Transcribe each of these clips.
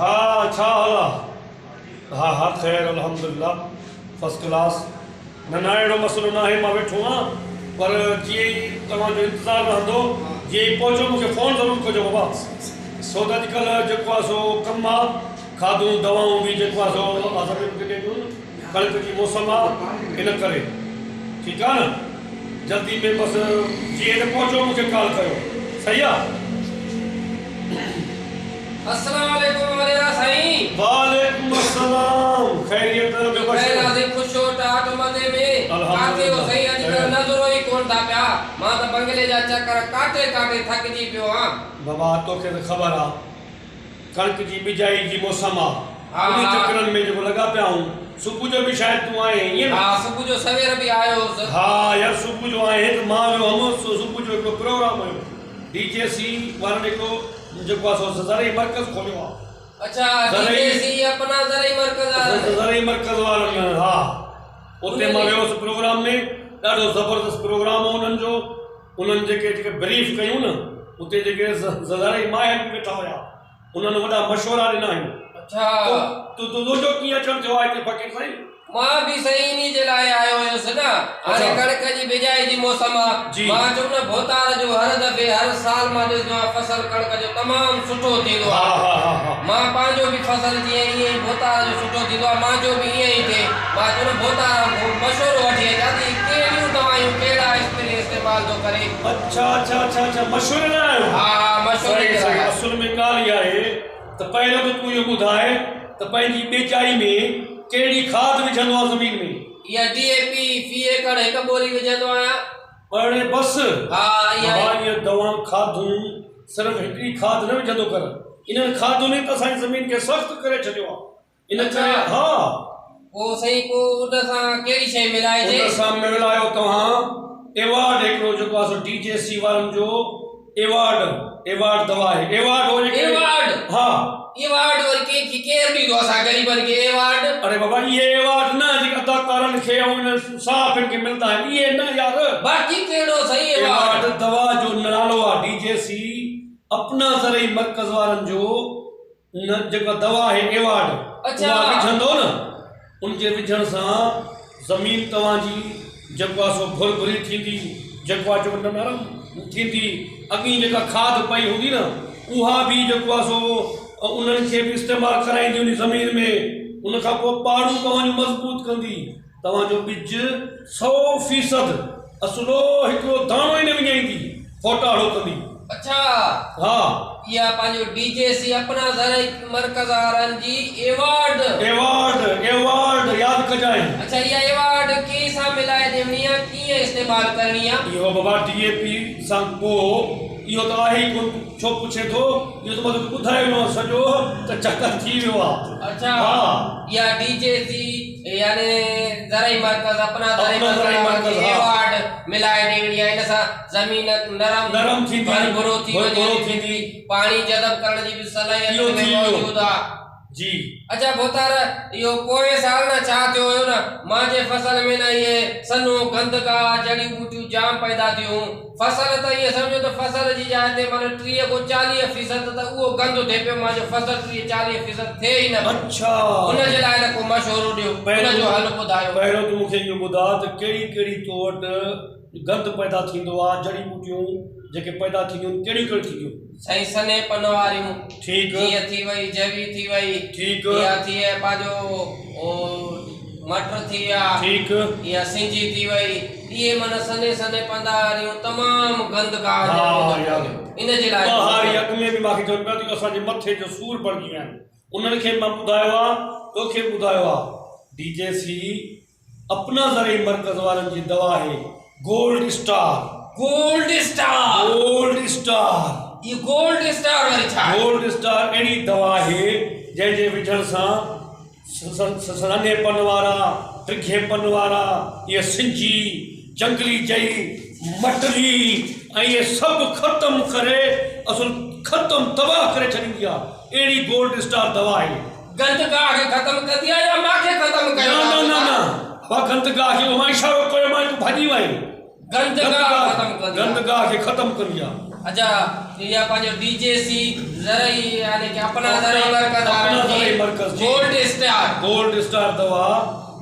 ها ڇا حال آ؟ ها ها خير الحمدلله فرسٽ ڪلاس. نه نه اهڙو مسئلو ناهي مان ويٺو آهيان پر جيئن ئي توهان جو انتظار رهندو جيئن ئي پهچو مونکي فون ضرور ڪجو بابا ڇو ته اڄڪلهه جيڪو آ سو ڪم آ کاڌون دوائون به جيڪو آ سو سڀني کي ڏيڻيون آهن ڪڻڪ جي موسم آ ان ڪري ٺيڪ آ نه جلدي ۾ بس جيئن هتي پهچو مونکي ڪال ڪيو صحيح آ. السلام عليڪم وڏيرا سائين. وعليڪم السلام خيريت ٻيو بس. خير آ سائين خوش هو ٽاٽ مزي ۾ ڪاٿي هو سائين اڄ ڪلهه نظرو ئي ڪون ٿا پيا مان ته بنگلي جا چڪر ڪاٽي ڪاٽي ٿڪجي پيو هان. بابا توکي ته خبر آ ڪڻڪ جي ٻجائي جي موسم آ انهي چڪرن ۾ جيڪو لڳا پيا آهون صبح جو به شايد تون آئين ائين نه. ها صبح جو سوير به آيو هوس. ها يار صبح جو آئين ته مان ويو هئم صبح جو هڪڙو پروگرام هيو ڊي جي سي وارن هڪڙو جيڪو آ سو زرعي مرڪز کوليو آ. اڇا ڊي جي سي اپنا زرعي مرڪز وارن. زرعي مرڪز وارن ها اتي مان ويو هوس پروگرام ۾ ڏاڍو زبردست پروگرام هو انهن جو. انهن جيڪي جيڪي بريف ڪيون نه اتي جيڪي زرعي ماهر به ويٺا هيا انهن وڏا مشورا ڏنا آهن. اڇا. تو تنهنجو ڪيئن اچڻ ٿيو آهي هتي فقير سائين؟ مان به سائين انهي جي لاء آيو هيس نه هاڻي ڪڻڪ جي بجائي جي موسم آ مان چيم نه ڀوتار جو هر دفعي هر سال مان ڏسندو آهيان فصل ڪڻڪ جو تمام سٺو ٿيندو آ مان پنهنجو به فصل جيئن ائين ئي ڀوتار جو سٺو ٿيندو آ مانجو به ائين ئي ٿئي مان چيو نه ڀوتار کان مشورو وٺي اچان ته هي ڪهڙيون دوائيون ڪهڙا اسپري استعمال ٿو ڪري. اڇا اڇا اڇا اڇا مشوري لاء آيو ها ها مشوري صحيح جي صحيح لاء. اصل ۾ ڳالهه اها آهي ته پهريون ته تون اهو ٻڌاء ته پنهنجي ٻيجائي ۾ ڪهڙي کاڌ وجهندو آهين زمين ۾. اها ڊي اي پي في ايڪڙ هڪ ٻوري وجهندو آهيان. اڙي بس ها اها بابا اهي دوائون کاڌون صرف هڪڙي کاڌ نه وجهندو ڪر انهن کاڌن ئي ته اسان جي زمين کي سخت ڪري ڇڏيو آهي. ان ڪري ها. پوء سائين پوء ان سان ڪهڙي شيء ملائجي؟ ان سان ملايو توهان ايوارڊ هڪڙو جيڪو آهي سو ڊي جي سي وارن جو ايوارڊ ايوارڊ دوا آهي ايوارڊ هو جيڪي ايوارڊ ها ايوارڊ وري ڪنهن کي ڪير ڏيندو اسان غريبن کي ايوارڊ؟ اڙي بابا اهي ايوارڊ نه جيڪي اداڪارن کي ۽ انهن صحافين کي ملندا آهن اهي نه يار. باقي ڪهڙو سائين ايوارڊ؟ ايوارڊ دوا جو نالو آهي ڊي جي سي اپنا زرعي مرڪز وارن جو نه جيڪا دوا آهي ايوارڊ اها وجهندو نه ان جي وجهڻ سان زمين توهان جي جيڪو آهي سو ڀرڀري ٿيندي جيڪو آهي جو نرم ٿيندي اڳي جيڪا کاڌ پئي هوندي نه اها به جيڪو آهي سو انهن کي به استعمال ڪرائيندي ان زمين ۾ ان کان پوء پاڙون توهان جون مضبوط ڪندي توهان جو ٻج سو فيصد اصلو هڪڙو داڻو ئي نه وڃائيندي، ڦوٽاڙو ڪندي. اڇا ها. اها پنهنجو ڊي جي سي اپنا زرعي مرڪز وارن جي ايوارڊ. ايوارڊ ايوارڊ ياد ڪجانء. اڇا اها ايوارڊ ڪنهن سان ملائي ڏيڻي آ ڪيئن استعمال ڪرڻي آ. اهو بابا ڊي اي پي سان ڪو اهو ته آهي ئي ڪونه تون ڇو پڇين ٿو اهو ته مان توکي ٻڌائي ويو آهيان سڄو ته چڪر ٿي ويو آ. اڇا ها. اها ڊي جي سي يعني زرعي مرڪز اپنا زرعي مرڪز کي ايوارڊ ملائي ڏيڻي آهي ان سان زمين نرم نرم ٿيندي ڀرڀرو ٿي ڀرڀرو ٿيندي پاڻي جذب ڪرڻ جي به صلاحيت اهو ۾ ٿي ويو موجود آهي جي اچا ڀوتار اهو پوئين سال نه ڇا ٿيو هيو نه مانجي فصل ۾ نه اهي سنهو گند گاهه جڙيون ٻوٽيون جام پيدا ٿيون هيون فصل ته ائين سمجهو ته فصل جي جاء تي معنيٰ 30 کان 40 فيصد ته اهو گند ٿئي پيو مانجو فصل 30 40 فيصد ٿئي ئي نه پيو. اڇا. ان جي لاء ته ڪو مشورو ڏيو ان جو حل ٻڌايو. پهريون تون مون کي اهو ٻڌاء ته ڪهڙي ڪهڙي تو وٽ گند پيدا ٿيندو آ جڙي ٻوٽيون جيڪي پيدا ٿينديون آهن ڪهڙيون ڪهڙيون ٿينديون. سائين سنهي پن واريون. ٺيڪ. جيئن ٿي وئي جوي ٿي وئي. ٺيڪ. يا ٿي پنهنجو مٽر ٿي ويا. ٺيڪ. يا سنجي ٿي وئي. اهي معنيٰ سنهي سنهي پنداريون تمام گند گاهه ها جا يار ان جي لاء ٻه هاري اڳ ۾ به ماکي چون پيا ته اسان جي مٿي جو سور بڻجي ويا آهن انهن کي به مان ٻڌايو آ توکي به ٻڌايو آ ڊي جي سي اپنا زرعي مرڪز وارن جي دوا آهي gold star. Gold star. Gold star. اهو گولڊ اسٽار وري ڇا آهي؟ گولڊ اسٽار اهڙي دوا آهي جنهن جي وجهڻ سان سنهي پن وارا، ڊگهي پن وارا، اهي سنجي، جنگلي جئي، مٽلي ۽ اهي سڀ ختم ڪري اصل ختم تباهه ڪري ڇڏيندي آهي. اهڙي گولڊ اسٽار دوا آهي. گندگاهه کي ختم ڪندي آهي يا مان کي ختم ڪيو نه نه نه نه ها گندگاهه کي مان اشارو ڪيو مان تون ڀڄي وئين. گندگاهه ختم ڪندي آهي. گندگاهه کي ختم ڪندي آهي. اچا اها پنهنجو ڊي جي سي زرعي يعني ڪي اپنا زرعي مرڪز اپنا مرڪز جي. Gold star. گولڊ اسٽار دوا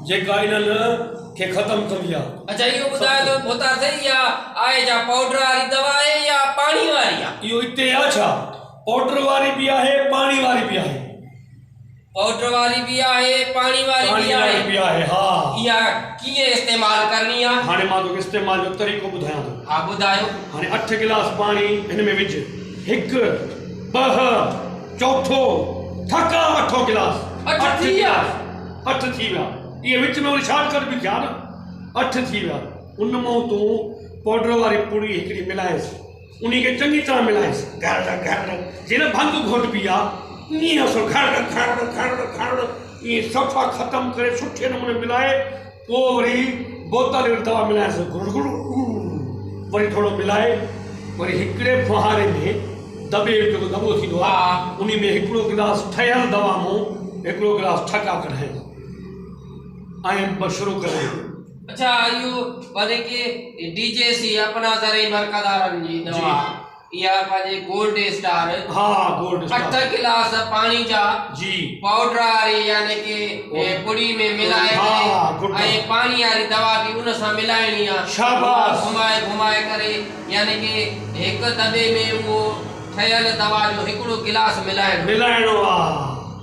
جيڪا انهن کي ختم ڪندي آ. اڇا اهو ٻڌايو ته ڀوتار سائين اها آهي ڇا پائوڊر واري دوا آهي يا پاڻي واري آ. اهو اتي آ ڇا پائوڊر واري به آهي پاڻي واري به آهي. پائوڊر واري به آهي پاڻي واري به آهي. به آهي ها. اها ڪيئن استعمال ڪرڻي آ. هاڻي مان توکي استعمال جو طريقو ٻڌايان ٿو. ها ٻڌايو. هاڻي اٺ گلاس پاڻي هن ۾ وجهه. هڪ، ٻه، چوٿو، ٿڪا اٺون گلاس. اٺ ٿي ويا. اٺ ٿي ويا. اهي وچ ۾ وري شارٽ ڪٽ به ٿيا نه. اٺ ٿي ويا. ان مان تون پائوڊر واري پڙي هڪڙي ملائيس. انهي کي چڱي طرح ملائيس. گهر گهر جيئن نه ڀنگ گهوٽبي آ ائين اصل گهر گهر گهر گهر ائين صفا ختم ڪري سٺي نموني ملائي پوء وري بوتل ۾ دوا ملائيس گهر گهر وري ٿورو ملائي وري هڪڙي ڦوهاري ۾ دٻي جو جيڪو دٻو ٿيندو آ انهي ۾ هڪڙو گلاس ٺهيل دوا مون هڪڙو گلاس ٺڪا ڪڍائيس ۽ بس شروع ڪري ڏي. اڇا اهو معني ڪي ڊي جي سي اپنا زرعي مرڪز وارن جي دوا اها پنهنجي گولڊ اسٽار ها گولڊ اسٽار اٺ گلاس پاڻي جا جي پائوڊر واري يعني ڪي پڙي ۾ ملائي ڪري ۽ پاڻي واري دوا به ان سان ملائڻي آ شاباس گهمائي گهمائي ڪري يعني ڪي هڪ دٻي ۾ اهو ٺهيل دوا جو هڪڙو گلاس ملائڻو ملائڻو آ.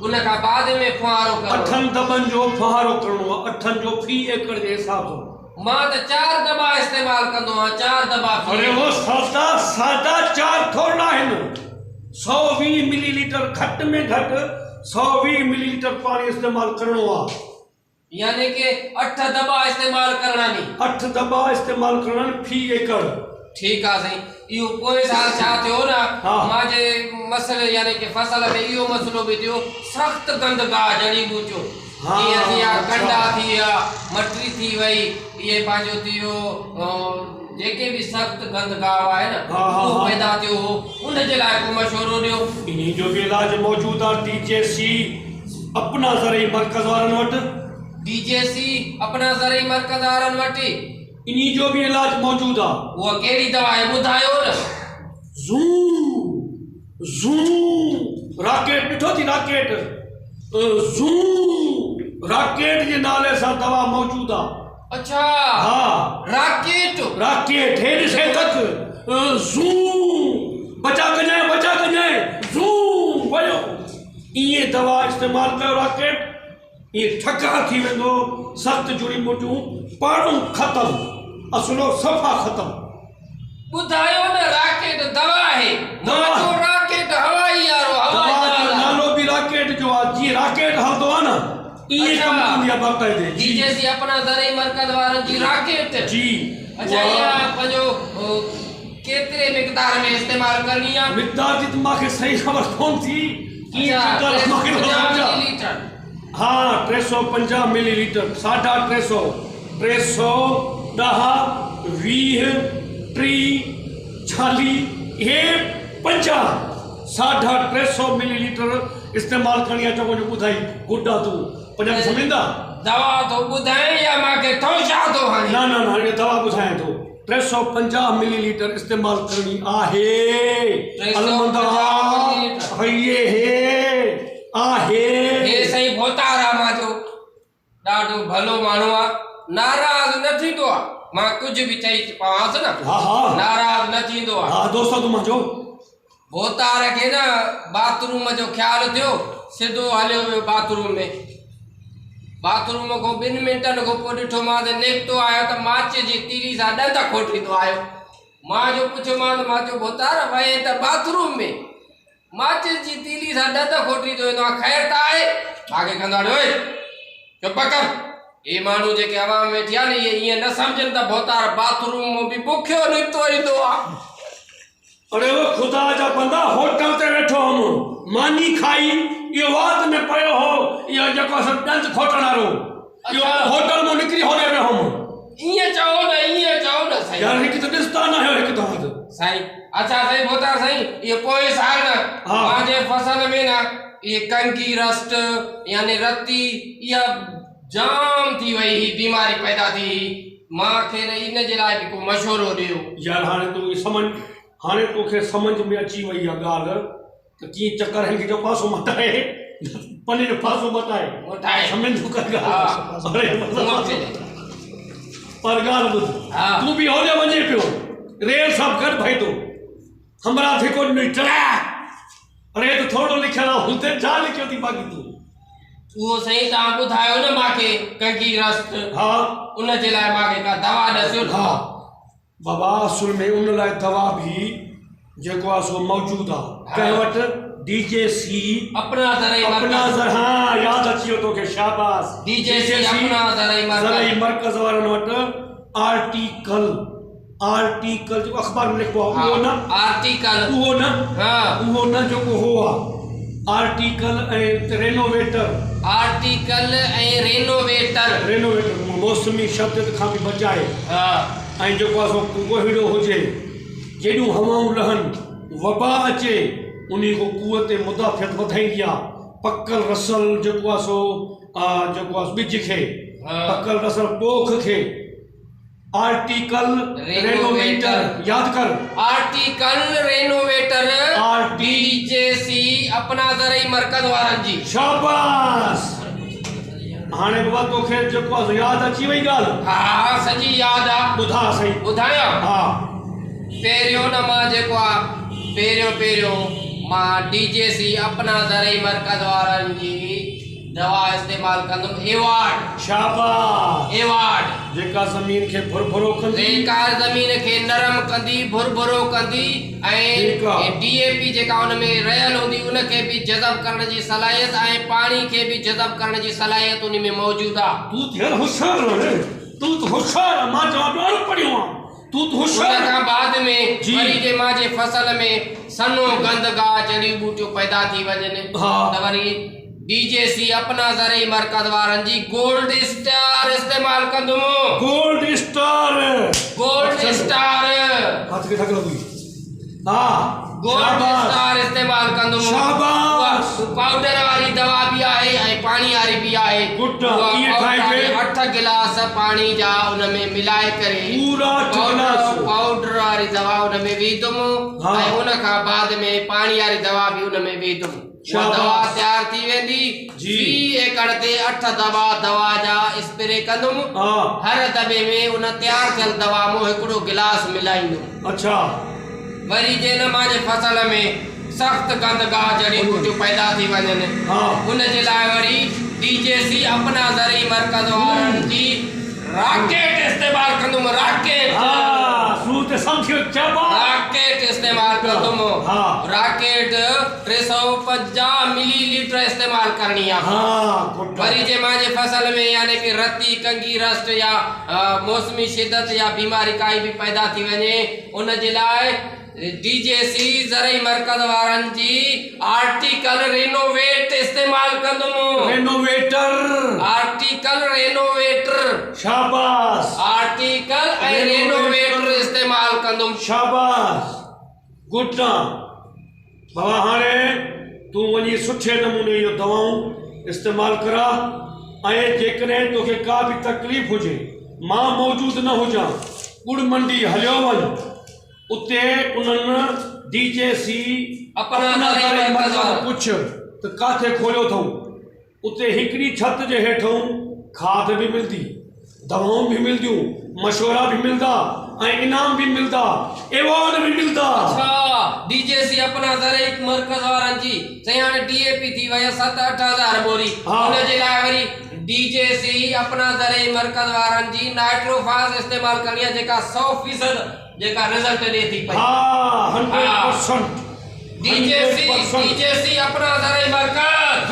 ان کان بعد ۾ ڦوهارو ڪرڻو. اٺن دٻن جو ڦوهارو ڪرڻو آ، اٺن جو في ايڪڙ جي حساب سان. مان ته چار دٻا استعمال ڪندو آهيان، چار دٻا في اڙي ايڪڙ. او سادا سادا چار ٿورڙا آهن، 120 ملي ليٽر گهٽ ۾ گهٽ 120 ملي ليٽر پاڻي استعمال ڪرڻو آ. يعني ڪي اٺ دٻا استعمال ڪرڻا ني. اٺ دٻا استعمال ڪرڻا آهن في ايڪڙ. ٺيڪ آ سائين اهو پوئين سال ڇا ٿيو نه مان جي مسئلي يعني ڪي فصل ۾ اهو مسئلو به ٿيو سخت گند گاهه جڙي ٻوٽيون جيئن ٿي ويا ڪنڊا ٿي ويا مٽري ٿي وئي اهي پنهنجو ٿي ويو جيڪي به سخت گند گاهه آهي نه اهو پيدا ٿيو هو ان جي لاء ڪو مشورو ڏيو. انهي جو به علاج موجود آ ڊي جي سي اپنا زرعي مرڪز وارن وٽ. ڊي جي سي اپنا زرعي مرڪز وارن وٽ. انهي جو به علاج موجود آ. اها ڪهڙي دوا آهي ٻڌايو نه. زون زون راڪيٽ ڏٺو ٿي راڪيٽ زون راڪيٽ جي نالي سان دوا موجود آ. اڇا ها راڪيٽ راڪيٽ هي ڏسي تڪ زون بچا ڪجانء بچا ڪجانء زون ويو. ائين دوا استعمال ڪيو راڪيٽ ائين ٺڪاء ٿي ويندو سخت جڙي ٻوٽيون پاڙون ختم اصلو صفا ختم. ٻڌايو نه راڪيٽ دوا آهي مان چيو راڪيٽ هوائي يارو هوائي دوا جو جهاز آهي. نالو به راڪيٽ جو آهي جيئن راڪيٽ هلندو آهي نه ائين ڪم ڪندي آهي باقاعدي جي جي سي اپنا زرعي مرڪز وارن جي راڪيٽ جي اڇا اها پنهنجو ڪيتري مقدار ۾ استعمال ڪرڻي آ؟ مقدار جي ته مان کي صحيح خبر ڪون ٿي ڪيئن چڪر مان کي نٿو سمجهان. ها 350 ملي ليٽر ساڍا ٽي سو ٽي سو ڏهه 20 30 40 هي 50 ساڍا ٽي سو ملي ليٽر استعمال ڪرڻي آ چڱو جو ٻڌائي گڊ آ تون پنجابي سمجهندا. دوا ٿو ٻڌائين يا مان کي ٺونشا ٿو هڻين. نه نه نه هي دوا ٻڌايان ٿو. 350 ملي ليٽر استعمال ڪرڻي آهي المندا هيئي هي آهي. هي سائين ڀوتار آ مان جو ڏاڍو ڀلو ماڻهو آ ناراض نه ٿيندو آ مان ڪجهه به چئي پوانس نه ناراض نه ٿيندو آ. ها دوست آ تون مان جو. ڀوتار کي نه باٿ روم جو خيال ٿيو، سڌو هليو ويو باٿ روم ۾. باٿ روم کان ٻن منٽن کان پوء ڏٺومانس نڪتو آيو ته ماچيس جي تيلي سان ڏند کوٽيندو آيو. مان جو پڇيومانس، مان چيو ڀوتار وئين ته باٿ روم ۾ ماچيس جي تيلي سان ڏند کوٽيندو ايندو آهين، خير ته آهي؟ مان کي ڪندو آهي، اوئي چپ ڪر، هي ماڻهو جيڪي عوام ۾ ويٺي آهن اهي ائين نه سمجهن ته ڀوتار باٿ روم مان به بکيو نڪتو ايندو آهي. اڙي او خدا جا بندا هوٽل تي ويٺو هوم ماني کائي اهو وات ۾ پيو هو اهو جيڪو اسان ڏند کوٽڻ وارو اهو هوٽل مون نڪري هوڏي ويو هوم. ائين چئو نه ائين چئو نه سائين. يار هڪ ته ڏسندا نه آهيو هڪ توهان ته. سائين اڇا سائين ڀوتار سائين اهو پوئين سال نه پنهنجي فصل ۾ نه اهي ڪنگي رسٽ يعني رتي اها جام ٿي وئي هئي بيماري پيدا ٿي هئي مان کي نه ان جي لاء به ڪو مشورو ڏيو. يار هاڻي تون سمجھ هاڻي توکي سمجھ ۾ اچي وئي آ ڳالھ ته ڪيئن چڪر هن کي جو پاسو مٽائي پني جو پاسو مٽائي. مٽائي. سمجهين ٿو ڪر ڳالهه. ها. اڙي پر ڳالهه ٻڌ. ها. تون به هوڏي وڃين پيو. ريل سان گڏ ڀائيندو. همراهه ڌڪو ڏنئي ٽريڪ. اڙي هي ته ٿورڙو لکيل آ هتي ڇا لکيو ٿي باقي تون. اهو سائين توهان ٻڌايو نه مانکي ڪنگي رست. ها. ان جي لاء مانکي ڪا دوا ڏسيو نه. ها بابا اصل ۾ ان لاء دوا به جيڪو آ سو موجود آ ڪنهن وٽ ڊي جي سي اپنا زرعي مرڪز اپنا زر ها ياد اچي ويو توکي شاباس ڊي جي سي اپنا زرعي مرڪز زرعي مرڪز وارن وٽ آرٽيڪل آرٽيڪل جيڪو اخبار ۾ لکبو آ اهو نه آرٽيڪل اهو نه ها اهو نه جيڪو هو آ آرٽيڪل ۽ رينوويٽر آرٽيڪل ۽ رينوويٽر رينوويٽر موسمي شدت کان به بچائي ها ۽ جيڪو آ سو ڪوهيڙو هجي جيڏيون هوائون لهن وبا اچي انهي کان قوت مدافعت وڌائيندي آ پڪل رسل جيڪو آ سو جيڪو آ ٻج کي پڪل رسل پوک کي آرٽيڪل رينوويٽر ياد ڪر. آرٽيڪل رينوويٽر ڊي جي سي اپنا زرعي مرڪز وارن جي. شاباس هاڻي بابا توکي جيڪو آ سو ياد اچي وئي ڳالهه. ها سڄي ياد آ. ٻڌاء سهي. ٻڌايان. ها. پهريون نه مان جيڪو آ پهريون پهريون مان ڊي جي سي اپنا زرعي مرڪز وارن جي. دوا استعمال ڪندم ايوارڊ. شاباس. ايوارڊ. جيڪا زمين کي ڀرڀرو ڪندي. جيڪا زمين کي نرم ڪندي، ڀرڀرو ڪندي ۽ ڊي اي پي جيڪا ان ۾ رهيل هوندي ان کي به جذب ڪرڻ جي صلاحيت ۽ پاڻي کي به جذب ڪرڻ جي صلاحيت ان ۾ موجود آ. تون ته يار هوشيار آهين تون ته هوشيار آهين مان چوان پيو اڻ پڙهيو آهان تون ته هوشيار ان کان بعد ۾ وري جي مان جي فصل ۾ سنهو گند گاهه جڙيون ٻوٽيون پيدا ٿي وڃن ته وري ڊي جي سي اپنا زرعي مرڪز وارن جي گولڊ اسٽار استعمال ڪندم. Gold star. Gold star. هٿ کي ڌڪ لڳي. ها گولڊ اسٽار استعمال ڪندم. شاباس. پائوڊر واري دوا به آهي ۽ پاڻي واري به آهي. گڊ ڪيئن ٺاهجي؟ 8 گلاس پاڻي جا ان ۾ ملائي ڪري پورا 8 گلاس پائوڊر واري دوا ان ۾ ويهدم ۽ ان کان بعد ۾ پاڻي واري دوا به ان ۾ ويهدم. اها دوا تيار ٿي ويندي. في ايڪڙ تي 8 دٻا دوا جا اسپري ڪندم. هر دٻي ۾ ان تيار ٿيل دوا مون هڪڙو گلاس ملائيندم. اڇا. وري جنھن مان جي فصل ۾ سخت گند گاھ جڙي ٻوٽيون پيدا ٿي وڃن ان جي لاء وري ڊي جي سي اپنا زرعي مرڪز وارن جي راڪيٽ استعمال ڪندم راڪيٽ راڪيٽ استعمال ڪندم راڪيٽ 350 ملي ليٽر استعمال ڪرڻي آ وري جي مان جي فصل ۾ يعني ڪي رتي ڪنگي رسٽ يا موسمي شدت يا بيماري ڪائي به پيدا ٿي وڃي ان جي لاء ڊي جي سي زرعي مرڪز وارن جي آرٽيڪل رينوويٽ استعمال ڪندم. رينوويٽر. آرٽيڪل رينوويٽر. شاباس. آرٽيڪل ۽ رينوويٽر استعمال ڪندم. شاباس. گڊ بابا هاڻي تون وڃي سٺي نموني اهو دوائون استعمال ڪراء ۽ جيڪڏهن توکي ڪا به تڪليف هجي مان موجود نه هجان ڳڙ منڊي هليو وڃ اتي انهن ڊي جي سي اپنا زرعي مرڪز پڇ ته ڪاٿي کوليو اٿئون اتي هڪڙي ڇت جي هيٺئون کاڌ به ملدي، دوائون به ملديون، مشورا به ملدا ۽ انعام به ملدا، ايوارڊ به ملدا. اڇا ڊي جي سي اپنا زرعي مرڪز وارن جي سائين هاڻي ڊي اي پي ٿي وئي آهي ست اٺ هزار ٻوري ان جي لاء وري ڊي جي سي اپنا زرعي مرڪز وارن جي نائٽروفاس استعمال ڪرڻي آهي جيڪا سئو فيصد جيڪا رزلٽ ڏي ٿي پئي. ها 100%. ڊي جي سي ڊي جي سي اپنا زرعي مرڪز.